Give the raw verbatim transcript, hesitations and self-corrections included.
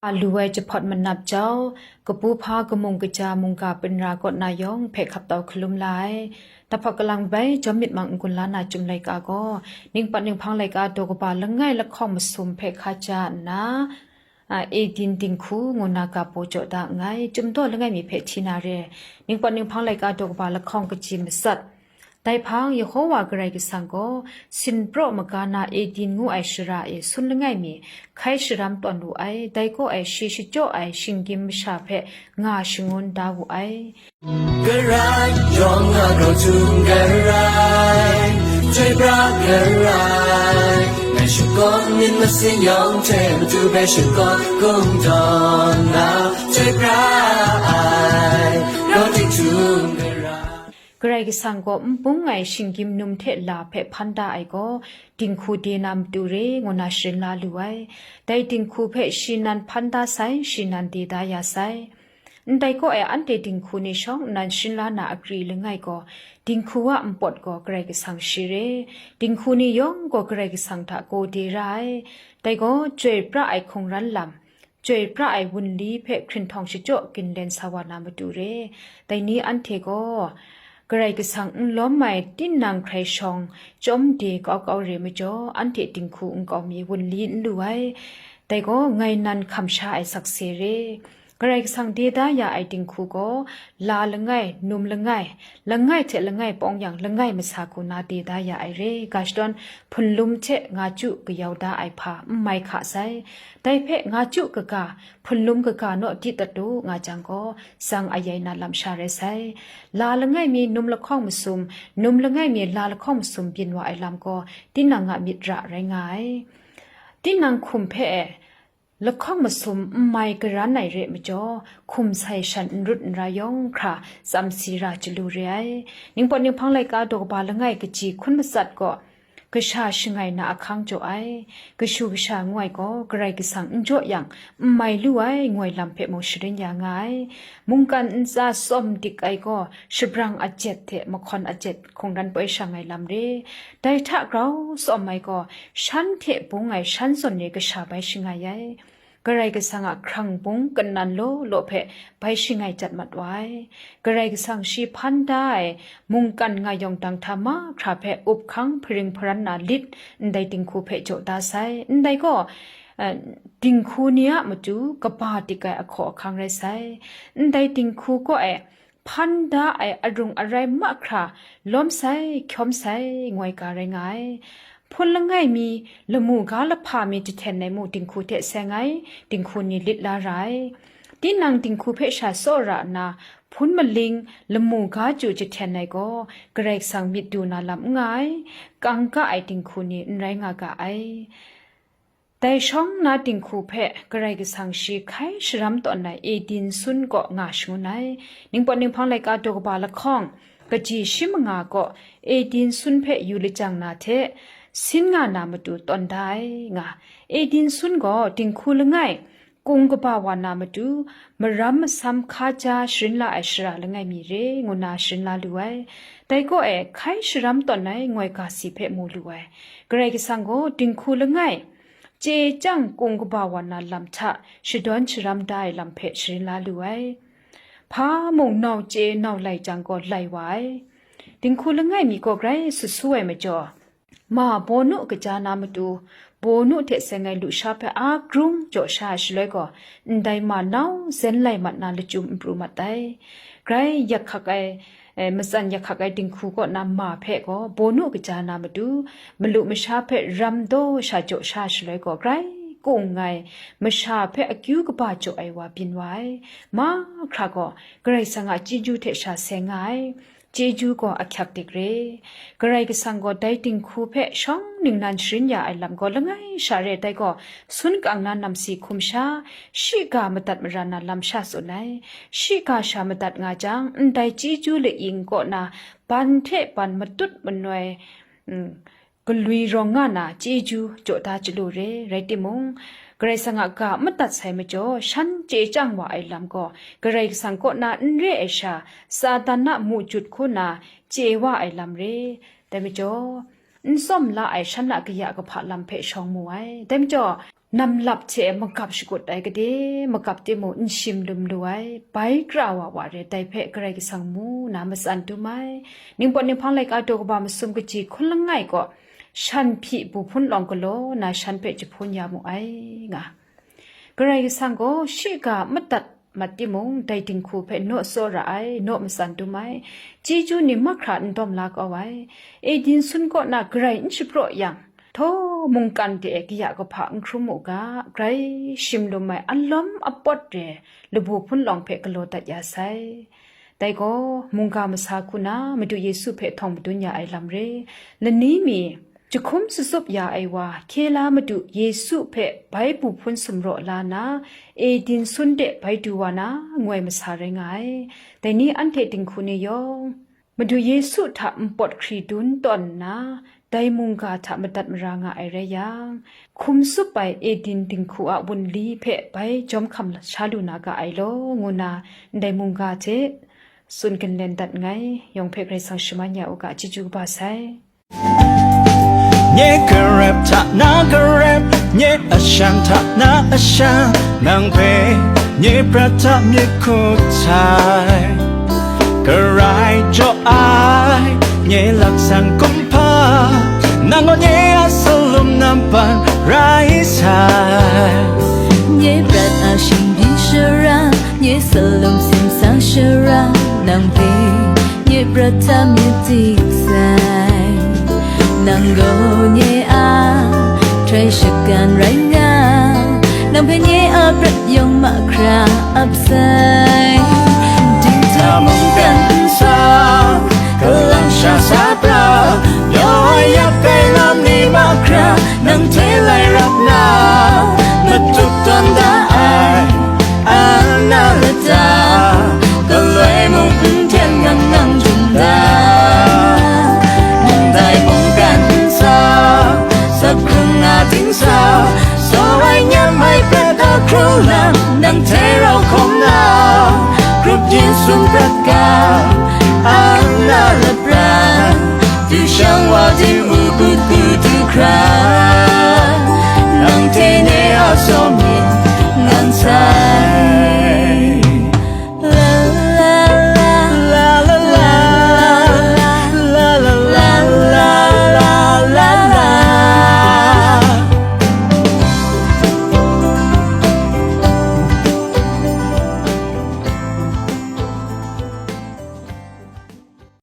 A lu ai jahpawt manap jau, kabu hpa kamung kaja mungga pinra kaw na yawng hpe hkap tau hkalum la ai. Tahpawt kalang bai jawm myit mang n-gun la na Chyum laika gaw, ningpat ninghpang laika daw kaba langai lahkawng masum hpe hka ja nna, a, Edin dinghku ngu na ga baw jaw da nngai. Chyum daw langai mi hpe hti na re, ningpat ninghpang laika daw kaba lahkawng kaji matsat. Dai hpang, Yehowa Karai Kasang gaw sinpraw maga na Edin ngu ai shara e sun langai mi hkai sharam tawn wu ai. Dai kaw e shi shachyaw ai shinggyim masha hpe nga shangun da wu ai. Karai yawng a grau htum Karai, chyoi pra Karai, ngai shakawn myit masin yawng hte matu hpe shakawn kungdawn na, chyoi pra ai, grau htum Karai. Karai Kasang gaw n bung ai shinggyim num hte la hpe hpan da ai gaw, dinghku de na matu re, ngu na sharin la lu ai. Dai dinghku hpe shi nan hpan da sai, shi nan de da ya sai. Ndai kaw e, anhte dinghku ni shawng nnan sharin la na akri langai gaw, dinghku a npawt gaw Karai Kasang shi re. Dinghku ni yawng gaw Karai Kasang hta gaw de ra ai. Dai gaw, chyoi pra ai hkungran lam, chyoi pra ai wunli hpe hkrinhtawng shachyaw ginlen sa wa na matu re. Dai ni anhte gaw, Karai Kasang n lawm ai tinang hkrai shawng chyawm de kau kau re majaw, anhte dinghku nkau mi wunli n lu ai. Dai gaw, ngai nan hkam sha ai sakse re. Karai Kasang de da ya ai dinghku gaw, la langai, num langai, langai hte langai pawng yang langai masa hku na de da ya ai re. Ga shadawn hpunlum hte nga chyu kayau da ai hpa n mai hka sai. Dai hpe nga chyu kaga, hpunlum kaga naw di dat u, nga jang gaw, tsang ayai na lam sha rai sai. La langai mi num lahkawng masum, num langai mi la lahkawng masum byin wa ai lam gaw, tinang a myit ra rai nga ai. Tinang hkum hpe e, lahkawng masum n mai karan ai re majaw, hkum sai shan n rut n ra yawng hkra, tsam si ra chyalu re ai. Ningpawt ninghpang laika daw kaba langai kaji hkun matsat gaw, kasha shangai na ahkang jaw ai. Kashu kasha ngu ai gaw, Karai Kasang n jaw yang, n mai lu ai, ngu ai lam hpe mung sharin ya nga ai. Mungkan ntsa tsawm dik ai gaw, shabrang ajet hte mahkawn ajet hkungran poi shang ai lam re. Dai hta grau tsawm ai gaw, shan hte bung ai shan zawn re kasha bai shangai ai. Karai Kasang a hkrang bung kanan law law hpe bai shangai jat mat wa ai. Karai Kasang shi hpan da ai mungkan nga yawng dang hta mahkra hpe up hkang hparing hparan na lit ndai dinghku hpe jaw da sai. Ndai gaw, eh, dinghku ni a matu kaba dik ai ahkaw ahkang rai sai. Ndai dinghku kaw e, hpan da ai arung arai mahkra lawm sai, hkyawm sai, ngu ai ga rai nga ai. Hpun langai mi, lamu ga lahpa mi jahten ai mu dinghku hte seng ai, dinghku ni lit la ra ai. Tinang dinghku hpe sha tsawra nna, hpun maling, lamu ga chyu jahten ai gaw, Karai Kasang myit du na lam n nga ai, kangka ai dinghku ni n rai nga ga ai. Dai shawng na dinghku hpe Karai Kasang shi hkai sharam tawn ai Edin sun kaw nga shangun ai. Ningpawt ninghpang laika daw kaba lahkawng, kaji shi manga kaw Edin sun hpe yu lajang na hte, sin nga na matu tawn da ai nga. Edin sun gaw dinghku langai, kung kaba wa na matu, maram masam hka ja sharin la ai shara langai mi re, ngu na sharin la lu ai. Dai kaw e, hkai sharam tawn ai ngoi ga si hpe mu lu ai. Karai Kasang gaw dinghku langai, chye chyang kung kaba wa na lam hta shadawn sharam da ai lam hpe sharin la lu ai. Hpa mung nau chye nau lai jang gaw lai wa ai. Dinghku langai mi gaw grai sut su ai majaw, ma bawnu kaja na matu, bawnu hte seng ai lusha hpe a grung jaw sha ai shaloi gaw, ndai ma nau zen lai mat na lachyum n pru mat ai. Grai yak hkak ai, eh, matsan yak hkak ai dinghku kaw na ma hpe gaw bawnu kaja na matu, malu masha hpe ram daw sha jaw sha shaloi gaw, grai kung ai masha hpe akyu kaba jaw ai wa byin wa ai. Mahkra gaw Karai Kasang a chyeju hte sha seng nga ai. Chyeju gaw ahkyak dik re. Karai Kasang gaw dai dinghku hpe shawng ningnan sharin ya ai lam gaw langai sha re, dai gaw sun kang na namsi hkum sha, shiga madat mara na lam sha tsun ai. Shiga sha madat nga jang, ndai chyeju laing kaw na ban hte ban matut manoi, mm, galwi rawng nga na chyeju jaw da chyalu re. Rai timung, Karai Kasang a ga madat sai majaw, shan chye chyang wa ai lam gaw, Karai Kasang kaw na n re ai sha, Satan a mu jut hku na chye wa ai lam re. Dai majaw, n tsawm la ai shan a kaya kahpa lam hpe shawng mu ai. Dai majaw, namlap hte magap shakut ai gade magap timung n shim lum lu ai, bai kra wa wa re, dai hpe Karai Kasang mu na matsan dum ai. Ningpawt ninghpang laika daw kaba masum kaji hkun langai gaw, shan hpyi bu hpun lawng galaw na shan hpe jahpun ya mu ai, nga. Karai Kasang gaw shiga madat mat timung, dai dinghku hpe naw tsawra ai, naw matsan dum ai, chyeju ni mahkra n dawm la kau ai, Edin sun kaw na Karai n shapraw yang, htaw mungkan de e kaya kahpa n hkrum u ga, grai shim lum ai alawm apawt re, labu hpun lawng hpe galaw dat ya sai. Dai gaw, mungga masa hku na Madu Yesu hpe htawng madun ya ai lam re. Lani mi, jahkum tsatsup ya ai wa, hkye la Madu Yesu hpe bai bu hpun sumraw la na, Edin sun de bai du wa na, ngoi masa rai nga ai. Dai ni anhte dinghku ni yawng, Madu Yesu hta npawt hkri dun tawn nna, dai mungga hta madat mara nga ai rai yang, hkum tsup ai Edin dinghku a wunli hpe bai jawm hkam sha lu na ga ai law, ngu na ndai mungga hte tsun ginlen dat nngai. Yawng hpe Karai Kasang shaman ya u ga, chyeju kaba sai. Nye karep hta na karep, nye ashan hta na ashan, nang hpe nye prat hta myit hkut sai. Karai jaw ai, nye laksan kumhpa, nang gaw nye a salum nampan rai sai. Nye prat a shingbyi shara, nye salum simsang shara, nang hpe nye prat hta myit dik sai. Nang gaw nye a hkrai shagan rai nga, nang hpe nye a prat yawng mahkra ap sai. Dinghta mungkan nsa, kalang sha sa pra, yaw ai yak ai lam ni mahkra, nang hte lai rap na, matup tawn da ai, ana lata, galoi mung n hten ngang nang dum da. Ndai mungkan nsa, sap hkrung na dingsa, saw ai nyam ai prat a hkrung lam, nang hte rau hkawm na, grup yin sum prat ga, ana lapran, du shang wa di u gut gut